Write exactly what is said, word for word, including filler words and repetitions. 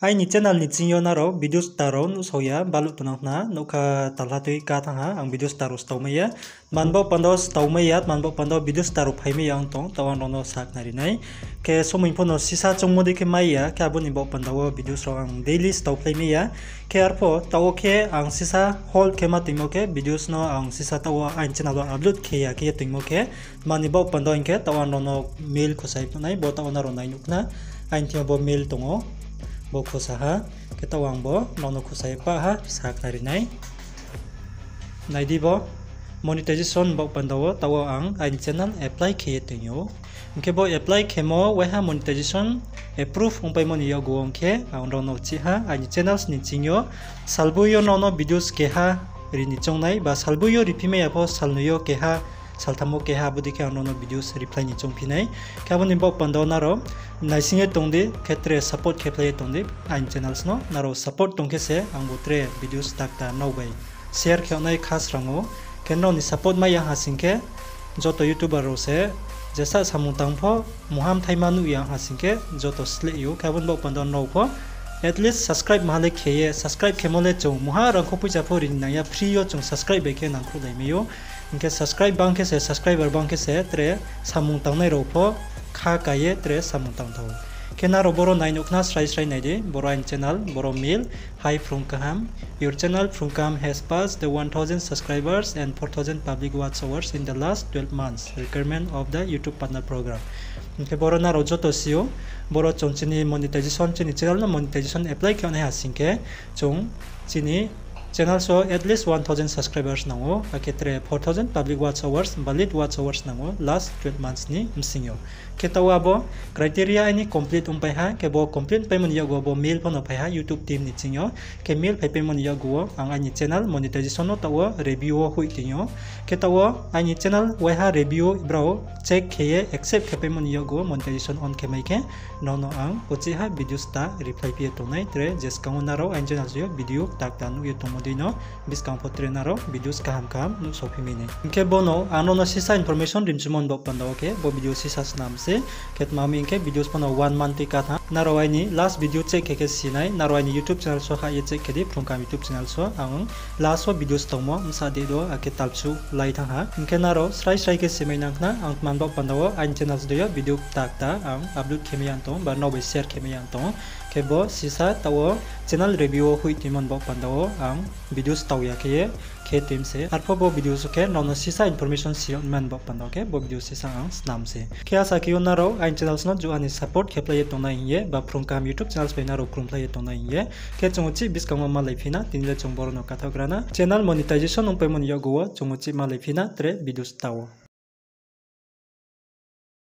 Aini channel ni ching yo nrao videos kta rao nuhsao ya, baluh tongnang khna, nougkha talha tui ka thanng ha, ang videos kta rao stao mai ya. Tma ni baoh panda wo stao mai ya, tma ni baoh panda wo videos kta rao phai mai ya ong tong, taoh ang nrao no sakhnari nai. Khe somoing pho no sisa choungmo dei khe mai ya, khe abo ni baoh panda wo videos rao ang daily stao phlai mai ya. Khe arpho taoh wo khe ang sisa hold khe ma toingmo khe, videos no ang sisa taoh wo aini channel wo upload khe ya khe ye toingmo khe, tma ni baoh panda wo hing khe taoh ang nrao no mail khosai pho nai, bo taoh wo nrao nai nuh khna, aini thing yo bo mail tong ou, bo khosa ha, khe taoh ang bo nrao no khosai pah ha, sakhnari nai. Nai di bo, monetization baoh panda wo taoh wo ang aini channel apply khe ye toing ou. Hing khe bo apply khemo waiha monetization approve ongpaimo ni yakgu wo hing khe ang nrao no chih ha aini channels ni ching yo salboi yo nrao no videos keha ri ni choung nai, ba salboi yo riphi mai ya pho salnoi yo keha, saltham wo keha, abo dei khe ang nrao no videos reply ni choungphi nai. Khe abo ni baoh panda wo nrao naising ye tong di, khe tre support khe phlai ye tong di aini channels no. Nrao support tong khe se angbu tre videos kta kta nrao bai share khe yag nai kha srang ou. Khe nrao ni support mai ya ha sing khe joto YouTuber rao se jesa samung tang pho mungha mthaima nuh ya ha sing khe joto sleh ou. Khe abo ni baoh panda wo nrao pho at least subscribe maha le khe ye, subscribe khemo le chung mungha rangkho poicha pho ri ni nang ya, free yo chung subscribe bai khe nangkhruhlai mai ou. Hing khe subscribe bang khe se, subscriber bang khe se tre samung tangnai rao pho kha ka ye tre samung tang thou. Khe nrao boro nai nuh khna srai srai nai di, boro aini channel, boro mail, Hi Phrung Kaham, your channel Phrung Kaham has passed the one thousand subscribers and four thousand public watch hours in the last twelve months, requirement of the YouTube Partner Program. Hing khe boro nrao joto si ou, boro chung chini monetization, chini channel no monetization apply khe nai ha sing khe, chung chini channels wo at least one thousand subscribers nang ou, akhe tre four thousand public watch hours, valid watch hours nang ou last twelve months ni bsing yo. Khe taoh wo abo criteria aini complete ongpai ha, khe bo complete paimo ni yakgu wo bo mail pho no phai ha YouTube team ni ching yo. Khe mail phaipaimo ni yakgu wo ang aini channel monetization no taoh wo review wo hoih toing ou. Khe taoh wo aini channel waiha review brao check khe ye accept khe paimo ni yakgu wo monetization on khe mai khe, nrao no ang uchih ha videos kta reply phi ye tongnai, tre je skang wo nrao aini channel yo video kta kta nuh ye tongmo dei no, buskang pho tre nrao videos kaham kaham nuhsaophi mai nai. Hing khe bo no ang nrao no sisa information rimchumo ni baoh panda wo khe bo video sisa snam se. Khe tma mi hing khe videos pho no one month tui ka thanng. Nrao aini last video check khe khe si nai, nrao aini YouTube channel so hah ye check khe di, Phrung Kaham YouTube channel so ang last wo videos tongmo bsa date wo akhe talpsu lai thanng ha. Hing khe nrao srai srai khe si mai nang khna, ang tma ni baoh panda wo aini channel sdo yo video kta kta ang upload khe mai ya tong, ba nrao bai share khe mai ya tong. Khe bo sisa taoh wo channel review wo hoih toimo ni baoh panda wo ang videos tau ya khe ye khe toim se. Arpho bo videos wo khe nrao no sisa information si yag man baoh panda wo khe bo video sisa ang snam se. Khe asa khe yo nrao aini channels no juha ni support khe phlai ye tongnai hing ye, ba Phrung Kaham YouTube channels bai nrao krum phlai ye tongnai hing ye. Khe chung uchih buskang wo malai phi na, tini le chung boro no kathaoh gra na. Channel monetization ongpaimo ni yakgu wo chung uchih malai phi na tre videos kta wo.